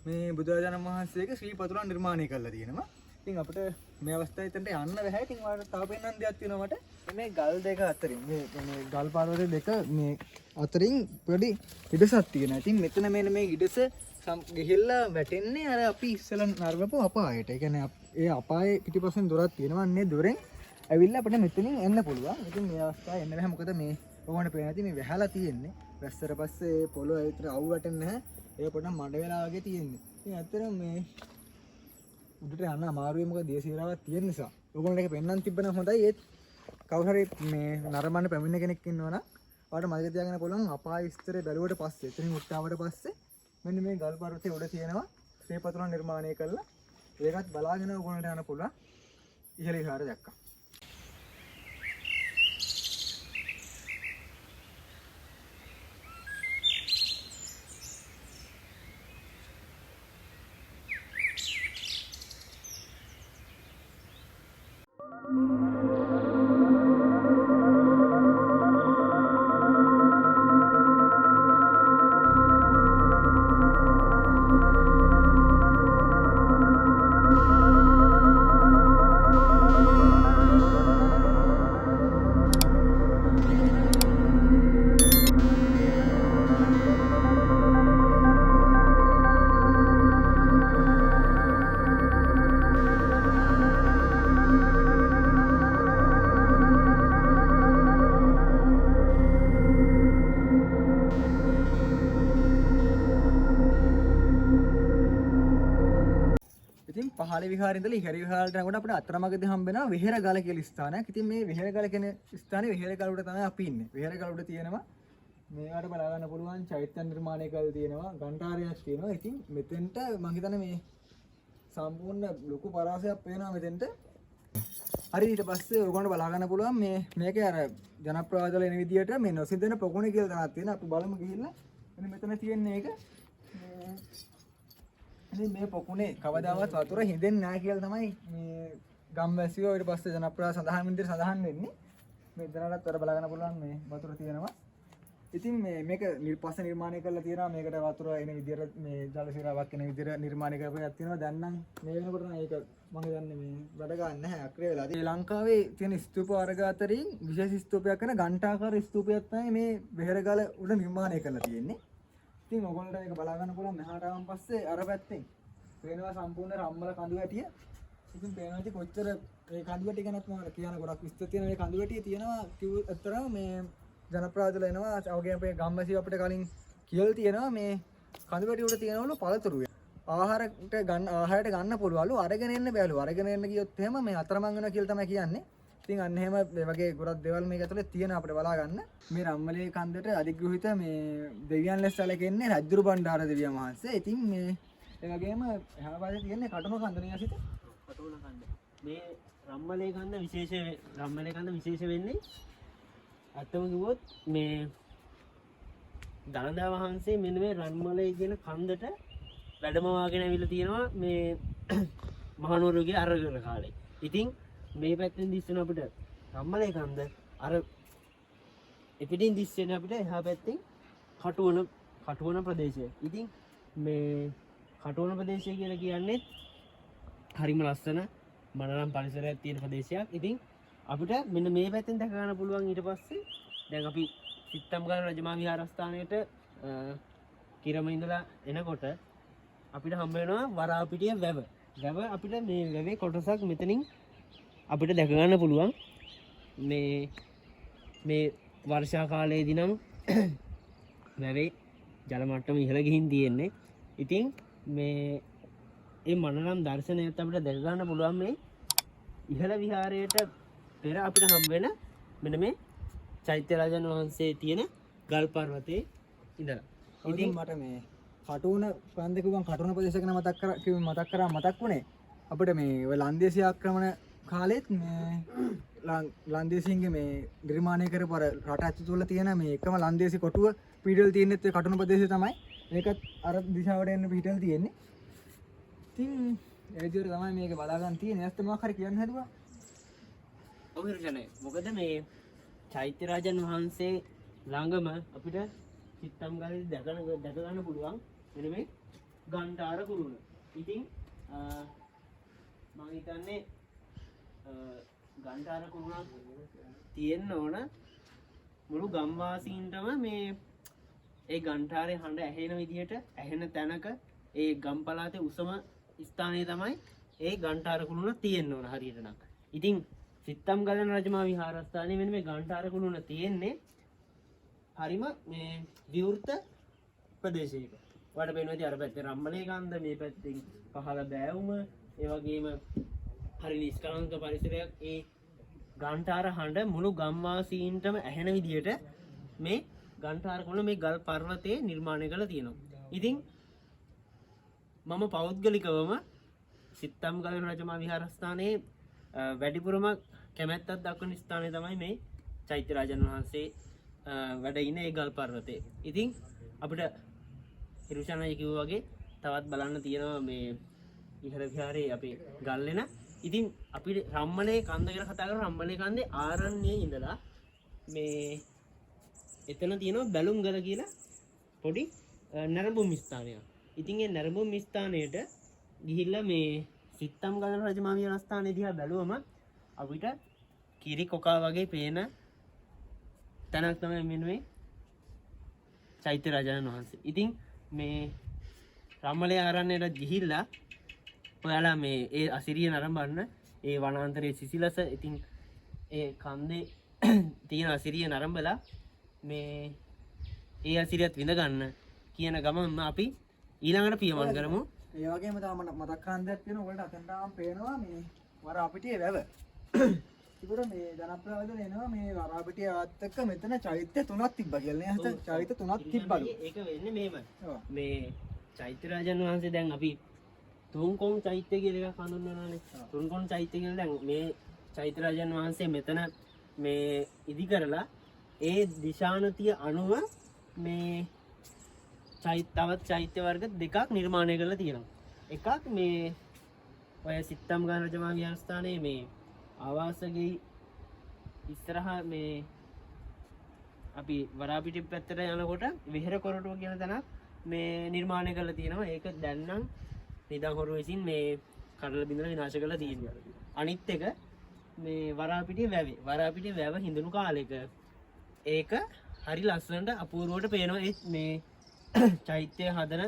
මේ බුදුරජාණන් වහන්සේගේ ශ්‍රී පතුලන් නිර්මාණය කරලා තියෙනවා. ඉතින් අපිට මේ අවස්ථාවේ එතනට යන්න බැහැ. ඉතින් ඔයාලට තව පෙන්වන්න දෙයක් තියෙනවා මට. මේ ගල් දෙක අතරින් මේ ගල් පර්වත දෙක මේ අතරින් පොඩි ඉඩසක් තියෙනවා. ඉතින් මෙතන මෙන්න මේ ඉඩස ගිහිල්ලා වැටෙන්නේ අර අපි ඉස්සෙල්ලා නරඹපු අපායට. ඒ කියන්නේ ඒ අපායේ පිටිපස්සෙන් දොරක් තියෙනවා. අන්නේ දොරෙන් ඇවිල්ලා අපිට මෙතනින් එන්න පුළුවන්. ඉතින් මේ අවස්ථාවේ එන්න බැහැ. මොකද මේ ඔයගොල්ලන්ට පේන ඇති මේ වැහලා තියෙන්නේ. වැස්සට පස්සේ ඒ පොළොව විතර අවු වැටෙන්නේ නැහැ. ඒ පොඩ්ඩක් මඩ වෙලා වගේ තියෙන්නේ. ඉතින් ඇත්තටම මේ උඩට යන්න අමාරුයි. මොකද දිය සීරාවක් තියෙන නිසා. ඔයගොල්ලන්ට ඒක පෙන්වන්න තිබ්බනම් හොඳයි. ඒත් කවුරු හරි මේ නරඹන්න පැමිණෙන කෙනෙක් ඉන්නවා නම් ඔයාලට මතක තියාගන්න පුළුවන් අපාය විස්තරය බැලුවට පස්සේ එතනින් උඩට ආවට පස්සේ මෙන්න මේ ගල් පර්වතයේ උඩ තියෙනවා ශ්‍රී පතුලන් නිර්මාණය කළා. ඒකත් බලාගෙන ඔයගොල්ලන්ට යන්න පුළුවන් ඉහළ විහාරය දැක්කා. පහළ විහාරේ ඉඳලා ඉහළ විහාරයට යනකොට අපිට අතරමඟදී හම්බ වෙනවා වෙහෙරගල කියලා ස්ථානයක්. ඉතින් මේ වෙහෙරගල කියන ස්ථානේ වෙහෙරගල උඩ තමයි අපි ඉන්නේ. වෙහෙරගල උඩ තියෙනවා මේවට බලා ගන්න පුළුවන් චෛත්‍ය නිර්මාණය කරලා තියෙනවා, ඝණ්ඨාරයක් තියෙනවා. ඉතින් මෙතෙන්ට මං හිතන්නේ මේ සම්පූර්ණ ලොකු පරාසයක් පේනවා මෙතෙන්ට. හරි, ඊට පස්සේ ඔයගොල්ලන්ට බලා ගන්න පුළුවන් මේ මේකේ අර ජනප්‍රවාදවල එන විදියට මේ නොසිඳෙන පොකුණ කියලා තැනක් තියෙනවා. අපි බලමු ගිහිල්ලා. මෙන්න මෙතන තියෙන එක. ඉතින් මේ පොකුණේ කවදාවත් වතුර හිඳෙන්නේ නැහැ කියලා තමයි මේ ගම්වැසියෝ ඊට පස්සේ ජනප්‍රවාද සඳහන් විදිහට සඳහන් වෙන්නේ. මේ දැනටත් අර බලා ගන්න පුළුවන් මේ වතුර තියෙනවා. ඉතින් මේ මේක පස්සේ නිර්මාණය කරලා තියෙනවා. මේකට වතුර එන විදිහට මේ ජල සිරාවක් එන විදිහට නිර්මාණය කරපු එකක් තියෙනවා. දැන් නම් මේ වෙනකොට නම් ඒක මම හිතන්නේ මේ වැඩ ගන්න නැහැ, අක්‍රිය වෙලා. ශ්‍රී ලංකාවේ තියෙන ස්තූප වර්ග අතරින් විශේෂ ස්තූපයක් වෙන ඝණ්ඨාකාර ස්තූපයක් තමයි මේ වෙහෙරගල උඩ නිර්මාණය කරලා තියෙන්නේ. ඉතින් ඔයගොල්ලන්ට මේක බලා ගන්න පුළුවන් මෙහාට ආවන් පස්සේ අර පැත්තෙන් පේනවා සම්පූර්ණ රම්මල කඳු වැටිය. ඉතින් පේනවා ඉතින් කොච්චර මේ කඳු වැටිය ගැනත් මම කියන ගොඩක් විස්තර තියෙනවා. මේ කඳු වැටිය තියෙනවා කිව්ව ඇත්තටම මේ ජනප්‍රවාදවල එනවා. අවගේ අපේ ගම්වැසියෝ අපිට කලින් කියලා තියෙනවා මේ කඳු වැටිය උඩ තියෙනවලු පළතුරු. ආහාරයට ගන්න පුළුවන්ලු, අරගෙන එන්න බෑලු. අරගෙන එන්න ගියොත් එහෙම මේ අතරමං වෙනවා කියලා තමයි කියන්නේ. ඉතින් අන්න එහෙම මේ වගේ ගොඩක් දේවල් මේක ඇතුලේ තියෙන අපිට බලා ගන්න. මේ රම්මලේ කන්දට අධිග්‍රහිත මේ දෙවියන් ලෙස සැලකෙන්නේ රජ්ජුරු බණ්ඩාර දෙවියන් වහන්සේ. ඉතින් මේ ඒ වගේම එහා පැත්තේ තියෙන්නේ කටුම කන්ද නේ අසිත? කටුම කන්ද. මේ රම්මලේ කන්ද රම්මලේ කන්ද විශේෂ වෙන්නේ ඇත්තම කිව්වොත් මේ දළදා වහන්සේ මෙන්න මේ රන්මලේ කියන කන්දට වැඩම වාගෙන ඇවිල්ලා තියෙනවා මේ මහනුවරගේ අරගල කාලේ. ඉතින් මේ පැත්තෙන් දිස් වෙන අපිට රම්මලේ කන්ද, අර එපිටින් දිස් වෙන අපිට එහා පැත්තෙන් කටුවන ප්‍රදේශය. ඉතින් මේ කටුවන ප්‍රදේශය කියලා කියන්නේ හරිම ලස්සන මනරම් පරිසරයක් තියෙන ප්‍රදේශයක්. ඉතින් අපිට මෙන්න මේ පැත්තෙන් දැක ගන්න පුළුවන්. ඊට පස්සේ දැන් අපි සිත්තම්ගල රජමහා විහාරස්ථානයට කිරම ඉඳලා එනකොට අපිට හම්බ වෙනවා වරාපිටිය වැව. වැව අපිට මේ වැවේ කොටසක් මෙතනින් අපිට දැක ගන්න පුළුවන්. මේ වර්ෂා කාලයේදී නම් වැවේ ජල මට්ටම ඉහළ ගිහින් තියෙන්නේ. ඉතින් මේ ඒ මනරම් දර්ශනයත් අපිට දැක ගන්න පුළුවන් මේ ඉහළ විහාරයට පෙර අපිට හම්බ වෙන මෙන්න මේ චෛත්‍ය රාජන් වහන්සේ තියෙන ගල් පර්වතයේ ඉඳලා. ඉතින් මට මේ කටුවන කන්ද කිව්වම කටුවන ප්‍රදේශ ගැන මතක් කර කිව්ව මතක් කරා මතක් වුණේ අපිට මේ ඔය ලන්දේසි ආක්‍රමණ කාලෙත් මේ ලන්දේසින්ගේ මේ නිර්මාණය කරපු අර රට ඇතුළත තුල තියෙන මේ එකම ලන්දේසි කොටුව පිටල් තියෙනෙත් ඔය කටුවන ප්‍රදේශය තමයි. ඒකත් අර දිශාවට එන්න පිටල් තියෙන්නේ. ඉතින් ඒ විදිහට තමයි මේක බලා ගන්න තියෙන්නේ. නැත්නම් මොකක් හරි කියන්න හැදුවා. ඔව් හිරුෂණේ. මොකද මේ චෛත්‍ය රාජන් වහන්සේ ළඟම අපිට සිත්තම් ගලේ දැක ගන්න පුළුවන් මෙන්න මේ ඝණ්ඨාර කුරුණ. ඉතින් මං හිතන්නේ ඝණ්ඨාර කුරුණක් තියෙන්න ඕන මුළු ගම්වාසීන්ටම මේ ඒ ඝණ්ඨාරේ හඬ ඇහෙන විදිහට ඇහෙන තැනක ඒ ගම් පළාතේ උසම ස්ථානයේ තමයි ඒ ඝණ්ඨාර කුළුණ තියෙන්න ඕන හරියට නම්. ඉතින් සිත්තම් ගලන රජමහා විහාරස්ථානයේ මෙන්න මේ ඝණ්ඨාර කුළුණ තියෙන්නේ හරිම මේ විවෘත ප්‍රදේශයක. ඔයාලට පේනවා ඉතින් අර පැත්තේ රම්මලේ කන්ද, මේ පැත්තෙන් පහළ බෑවුම, ඒ වගේම හරි නිෂ්කලංක පරිසරයක්. ඒ ඝණ්ඨාර හඬ මුළු ගම්වාසීන්ටම ඇහෙන විදිහට මේ ඝණ්ඨාර කුළුණ මේ ගල් පර්වතයේ නිර්මාණය කරලා තියෙනවා. ඉතින් මම පෞද්ගලිකවම සිත්තම් ගලන රජමහා විහාරස්ථානයේ වැඩිපුරම කැමැත්තක් දක්වන ස්ථානය තමයි මේ චෛත්‍ය රාජන් වහන්සේ වැඩ ඉන්න ඒ ගල් පර්වතය. ඉතින් අපිට හිරුෂානයි කිව්වා වගේ තවත් බලන්න තියෙනවා මේ ඉහළ විහාරයේ අපේ ගල් වෙන. ඉතින් අපි රම්මලේ කන්ද ගැන කතා කරලා රම්මලේ කන්දේ ආරණ්‍යයේ ඉඳලා මේ එතන තියෙනවා බැලුම් ගල කියලා පොඩි නැරඹුම් ස්ථානයක්. ඉතින් ඒ නැරඹුම් ස්ථානයට ගිහිල්ලා මේ සිත්තම් ගලන රජමහා විහාරස්ථානය දිහා බැලුවම අපිට කිරි කොකා වගේ පේන තැනක් තමයි මෙන්න මේ චෛත්‍ය රාජානන් වහන්සේ. ඉතින් මේ රම්මලේ ආරණ්‍යයට ගිහිල්ලා ඔයාලා මේ ඒ අසිරිය නරඹන්න, ඒ වනාන්තරයේ සිසිලස, ඉතින් ඒ කන්දේ තියෙන අසිරිය නරඹලා මේ ඒ අසිරියත් විඳ ගන්න කියන ගමන්ම අපි ඊළඟට පියමන් කරමු. ඒ වගේම තව මට මතක් කරන්න දෙයක් තියෙනවා. ඔයාලට අතෙන්ට ආවම පේනවා මේ වරාපිටියේ වැව. ඒකට මේ ජනප්‍රවාදවල එනවා මේ වරාපිටිය ආවත් එක්ක මෙතන චෛත්‍ය තුනක් තිබ්බා කියලා නේ. අහත චෛත්‍ය තුනක් තිබ්බලු. ඒක වෙන්නේ මෙහෙමයි. ඔව්. මේ චෛත්‍ය රාජන් වහන්සේ දැන් අපි තුන්කොන් චෛත්‍ය කියලා එකක් හඳුන්වනවානේ. තුන්කොන් චෛත්‍ය කියලා දැන් මේ චෛත්‍ය රාජන් වහන්සේ මෙතන මේ ඉදි කරලා ඒ දිශානතිය අනුව මේ තවත් චෛත්‍ය වර්ග දෙකක් නිර්මාණය කරලා තියෙනවා. එකක් මේ ඔය සිත්තම් ගාන රජමහා විහාරස්ථානයේ මේ ආවාසගේ ඉස්සරහා මේ අපි වරාපිටි පැත්තට යනකොට විහෙර කොරටුව කියන තැනක් මේ නිර්මාණය කරලා තියෙනවා. ඒක දැන් නම් නිදන් හොරු විසින් මේ කඩලා බිඳලා විනාශ කරලා තියෙනවා. අනිත් එක මේ වරාපිටිය වැවේ. වරාපිටිය වැව හිඳුණු කාලෙක ඒක හරි ලස්සනට අපූර්වට පේනවා. ඒ මේ චෛත්‍ය හදන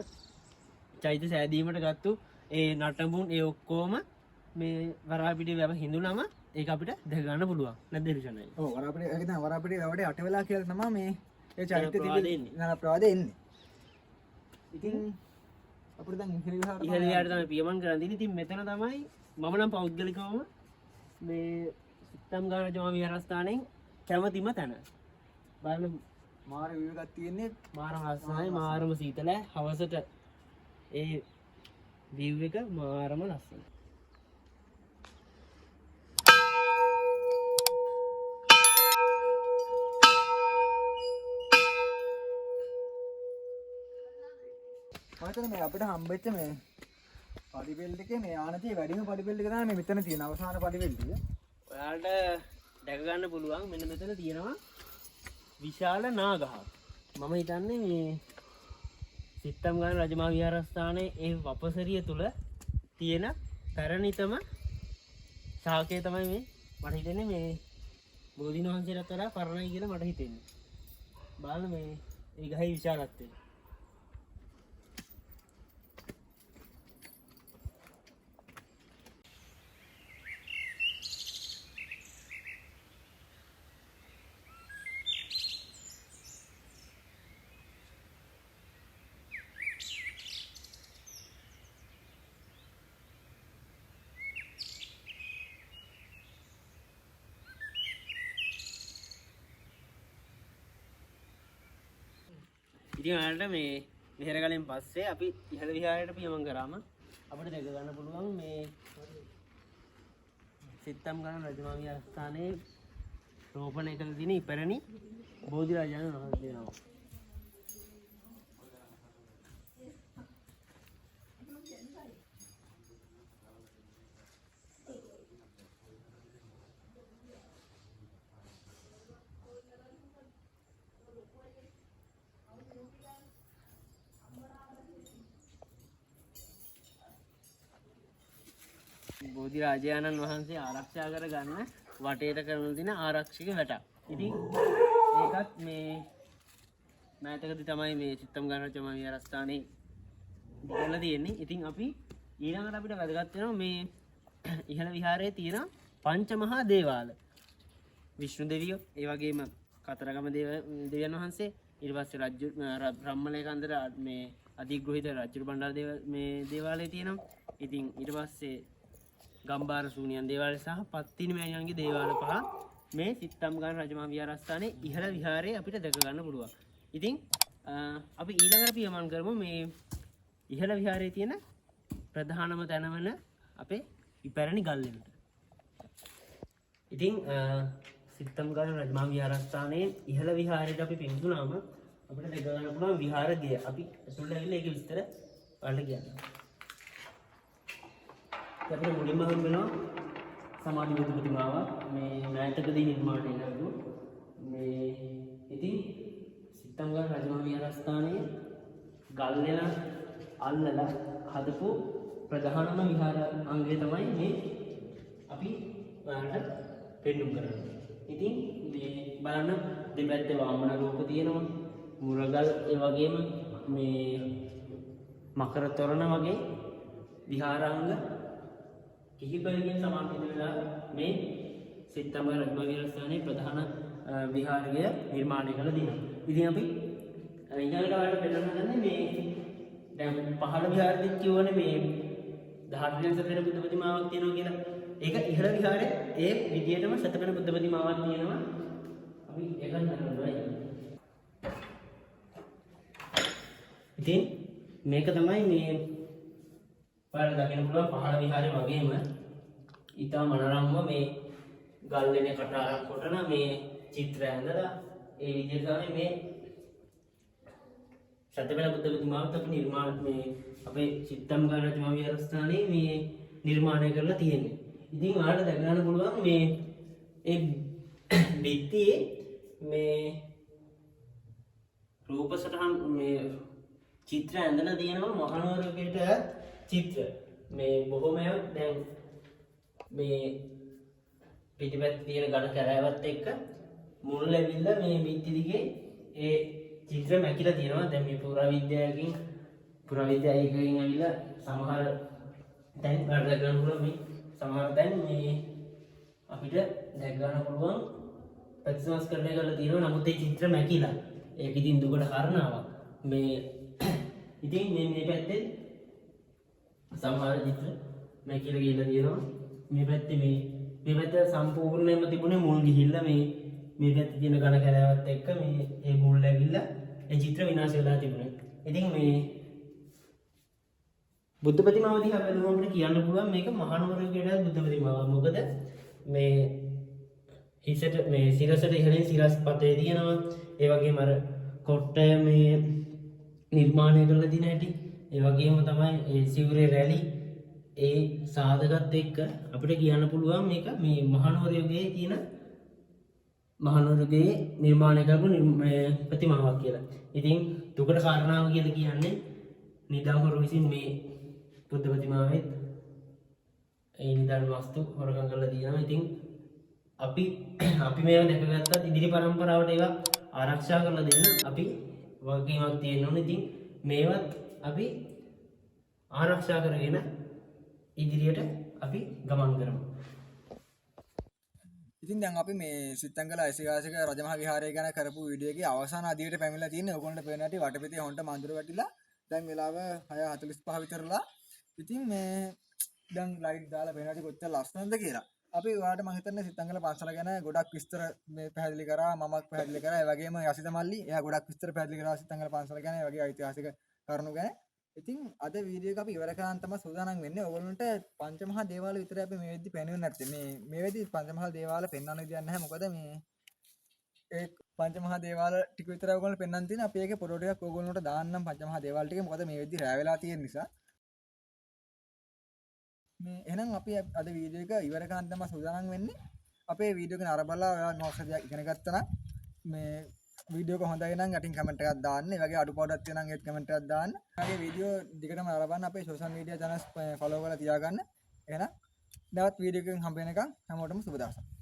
චෛත්‍ය සෑදීමට ගත්තු ඒ නටඹුන් ඒ ඔක්කොම මේ වරාපිටිය වැව හිඳුනම ඒක අපිට දැක ගන්න පුළුවන්. නැද්ද රිෂණයි? ඔව්, වරාපිටිය ඒක තමයි වරාපිටිය වැවට යට වෙලා කියලා තමයි මේ ඒ චෛත්‍ය ජනප්‍රවාද තිබෙන්නේ. එන්නේ. ජනප්‍රවාද එන්නේ. ඉතින් අපිට දැන් ඉහළ විහාර ඉහළ විහාරය තමයි පියමන් කරන් තියෙන්නේ. ඉතින් මෙතන තමයි මම නම් පෞද්ගලිකවම මේ සිත්තම් ගාන රජමහා විහාරස්ථානයෙන් කැමතිම තැන. බලන්න මාර view එකක් තියෙන්නේ. මාරම ලස්සනයි, මාරම සීතලයි. හවසට ඒ view එක මාරම ලස්සනයි. මම හිතන්නේ මේ අපිට හම්බෙච්ච මේ පඩිපෙළ ටිකේ මේ ආනතිය වැඩිම පඩිපෙළ ටික තමයි මේ මෙතන තියෙන අවසාන පඩිපෙළ ටික. ඔයාලට දැක ගන්න පුළුවන් මෙන්න මෙතන තියෙනවා විශාල නාගහක්. මම හිතන්නේ මේ සිත්තම් ගාන රජමහා විහාරස්ථානයේ ඒ වපසරිය තුල තියෙන පැරණිතම ශාකය තමයි මේ. මට හිතෙන්නේ මේ බෝධීන් වහන්සේටත් වඩා පරණයි කියලා මට හිතෙන්නේ. බලන්න මේ ඒ ගහේ විශාලත්වය. ඉතින් ඔයාලට මේ විහෙර ගලෙන් පස්සේ අපි ඉහළ විහාරයට පියමන් කරාම අපිට දැක ගන්න පුළුවන් මේ සිත්තම් ගාන රජමහා විහාරස්ථානයේ රෝපණය කළ තියෙන ඉපැරණි බෝධි රාජානන් වහන්සේ නමක්. බෝධි රාජානන් වහන්සේ ආරක්ෂා කරගන්න වටේට කරන දින ආරක්ෂක වැටක්. ඉතින් ඒකත් මේ මෑතකදී තමයි මේ සිත්තම් ගාන රජමහා විහාරස්ථානයේ ඉඳලා තියෙන්නේ. ඉතින් අපි ඊළඟට අපිට වැදගත් වෙනවා මේ ඉහළ විහාරයේ තියෙන පංචමහා දේවාල. විෂ්ණු දෙවියෝ, ඒ වගේම කතරගම දෙවියන් වහන්සේ, ඊට පස්සේ රජු රම්මලේ කන්දර මේ අධිග්‍රහිත රජු බණ්ඩාර දේව මේ දේවාලය තියෙනවා. ඉතින් ඊට පස්සේ ගම්බාර සූනියන් දේවාලය සහ පත්තිනි මෑණියන්ගේ දේවාල පහ මේ සිත්තම් ගාන රජමහා විහාරස්ථානයේ ඉහළ විහාරයේ අපිට දැක ගන්න පුළුවන්. ඉතින් අපි ඊළඟට පියමන් කරමු මේ ඉහළ විහාරයේ තියෙන ප්‍රධානම තැන වන අපේ ඉපැරණි ගල්ලෙනට. ඉතින් සිත්තම් ගාන රජමහා විහාරස්ථානයේ ඉහළ විහාරයට අපි පිවිසුනාම අපිට දැක ගන්න පුළුවන් විහාර ගෙය. අපි ඇතුළට ඇවිල්ලා ඒකේ විස්තර ඔයාලට කියන්නම්. අපිට මුලින්ම හම්බ වෙනවා සමාධි බුදු ප්‍රතිමාවක් මේ මෑතකදී නිර්මාණය කරපු මේ. ඉතින් සිත්තම් ගාන රජමහා විහාරස්ථානයේ ගල්ලෙන අල්ලලා හදපු ප්‍රධානම විහාර අංගය තමයි මේ අපි ඔයාලට පෙන්නුම් කරන්නේ. ඉතින් මේ බලන්න දෙපැත්තේ වාමන රූප තියෙනවා, මුරගල්, ඒ වගේම මේ මකර තොරණ වගේ විහාරාංග කිහිපයකින් සමන්විත වෙලා මේ සිත්තම් ගාන රජමහා විහාරස්ථානයේ ප්‍රධාන විහාරය නිර්මාණය කළ තියෙනවා. ඉතින් අපි ඊළඟට ඔයාලට පෙන්වන්න හදන්නේ මේ දැන් පහළ විහාරෙදිත් කිව්වනේ මේ 18 වෙනි සතපෙන බුද්ධ ප්‍රතිමාවක් තියෙනවා කියලා. ඒක ඉහළ විහාරේ ඒ විදියටම සතපෙන බුද්ධ ප්‍රතිමාවක් තියෙනවා. අපි ඒකත් බලනවා. ඉතින් මේක තමයි මේ ඔයාලට දකින්න පුළුවන් පහළ විහාරේ වගේම ඊටා මනරම්ව මේ ගල් වෙන කටාරම් කොටන මේ චිත්‍ර ඇඳලා ඒ විදිහට තමයි මේ සතපෙන බුද්ධ ප්‍රතිමාවත් අපි නිර්මාණ මේ අපේ සිත්තම්ගල රජමහා විහාරස්ථානයේ මේ නිර්මාණය කරලා තියෙන්නේ. ඉතින් ඔයාලට දැක ගන්න පුළුවන් මේ ඒ බිත්තියේ මේ රූප සටහන් මේ චිත්‍ර ඇඳලා තියෙනවා මහනුවර යුගයට චිත්‍ර. මේ බොහොමයක් දැන් මේ පිටිපැත්තේ තියෙන ඝන කැලෑවත් එක්ක මුල් ඇවිල්ලා මේ බිත්ති දිගේ ඒ චිත්‍ර මැකිලා තියෙනවා. දැන් මේ පුරාවිද්‍යාවකින් ඇවිල්ලා සමහර තැන් ඔයාලට දැක ගන්න පුළුවන් මේ සමහර තැන් මේ අපිට දැක ගන්න පුළුවන් ප්‍රතිසංස්කරණය කරලා තියෙනවා. නමුත් ඒ චිත්‍ර මැකිලා. ඒක ඉතින් දුකට කාරණාවක්. මේ ඉතින් මේ මේ පැත්තේ සමහර චිත්‍ර මැකිලා ගිහිල්ලා තියෙනවා. මේ පැත්තේ මේ මේ පැත්ත සම්පූර්ණයෙන්ම තිබුණේ මුල් ගිහිල්ලා මේ මේ පැත්තේ තියෙන ඝන කැලෑවත් එක්ක මේ ඒ මුල් ඇවිල්ලා ඒ චිත්‍ර විනාශ වෙලා තිබුණේ. ඉතින් මේ බුද්ධ ප්‍රතිමාව දිහා බැලුවම අපිට කියන්න පුළුවන් මේක මහනුවර යුගයට බුද්ධ ප්‍රතිමාවක්. මොකද මේ හිසට මේ සිරසට ඉහළින් සිරස් පතේ තියෙනවා. ඒ වගේම අර කොට්ටය මේ නිර්මාණය කරලා තියෙන හැටි, ඒ වගේම තමයි ඒ සිවුරේ රැලි ඒ සාධකත් එක්ක අපිට කියන්න පුළුවන් මේක මේ මහනුවර යුගයේ තියෙන මහනුවර යුගයේ නිර්මාණය කරපු ප්‍රතිමාවක් කියලා. ඉතින් දුකට කාරණාව කියලා කියන්නේ නිදන් හොරු විසින් මේ බුද්ධ ප්‍රතිමාවෙත් ඒ නිදන් වස්තු හොරකම් කරලා තියෙනවා. ඉතින් අපි අපි මේවා දැකගත්තත් ඉදිරි පරම්පරාවට ඒවා ආරක්ෂා කරලා දෙන්න අපි වගකීමක් තියෙන්න ඕනේ. ඉතින් මේවත් අපි ආරක්ෂා කරගෙන ඉදිරියට අපි ගමන් කරමු. ඉතින් දැන් අපි මේ සිත්තංගල ඓතිහාසික රජමහා විහාරය ගැන කරපු වීඩියෝ එකේ අවසාන අදියට පැමිණලා තියෙන්නේ. ඔයගොල්ලන්ට පේන ඇති වටපිටේ හොන්ට මඳුර වැටිලා දැන් වෙලාව 6:45 විතරලා. ඉතින් මේ දැන් ලයිට් දාලා පේන ඇති කොච්චර ලස්සනද කියලා. අපි ඔයාලට මං හිතන්නේ සිත්තංගල පන්සල ගැන ගොඩක් විස්තර මේ පැහැදිලි කරා, මමත් පැහැදිලි කරා. ඒ වගේම යසිත මල්ලි එයා ගොඩක් විස්තර පැහැදිලි කරා සිත්තංගල පන්සල ගැන, ඒ වගේ ඓතිහාසික කරුණු ගැන. ඉතින් අද වීඩියෝ එක අපි ඉවර කරන් තමයි සූදානම් වෙන්නේ. ඔයගොල්ලන්ට පංචමහා දේවාල විතරයි අපි මේ වෙද්දි පෙන්වන්නේ නැත්තේ. මේ මේ වෙද්දි පංචමහා දේවාල පෙන්වන්න විදියක් නැහැ. මොකද මේ ඒ පංචමහා දේවාල ටික විතරයි ඔයගොල්ලන්ට පෙන්වන්න තියෙන්නේ. අපි ඒකේ ෆොටෝ ටිකක් ඔයගොල්ලන්ට දාන්නම් පංචමහා දේවාල ටික. මොකද මේ වෙද්දි රෑ වෙලා තියෙන නිසා. මේ එහෙනම් අපි අද වීඩියෝ එක ඉවර කරන් තමයි සූදානම් වෙන්නේ. අපේ වීඩියෝ එක නරඹලා ඔයා මොකක් හරි දෙයක් ඉගෙන ගත්තා නම් මේ වීඩියෝ එක හොඳයි නම් යටින් කමෙන්ට් එකක් දාන්න. ඒ වගේ අඩුපාඩුවක් තියෙනවා නම් ඒත් කමෙන්ට් එකක් දාන්න. ඒ වගේ වීඩියෝ දිගටම නරඹන්න අපේ සෝෂල් මීඩියා චැනල්ස් ෆලෝ කරලා තියාගන්න. එහෙනම් නැවත් වීඩියෝ එකකින් හම්බ වෙනකන් හැමෝටම සුබ දවසක්.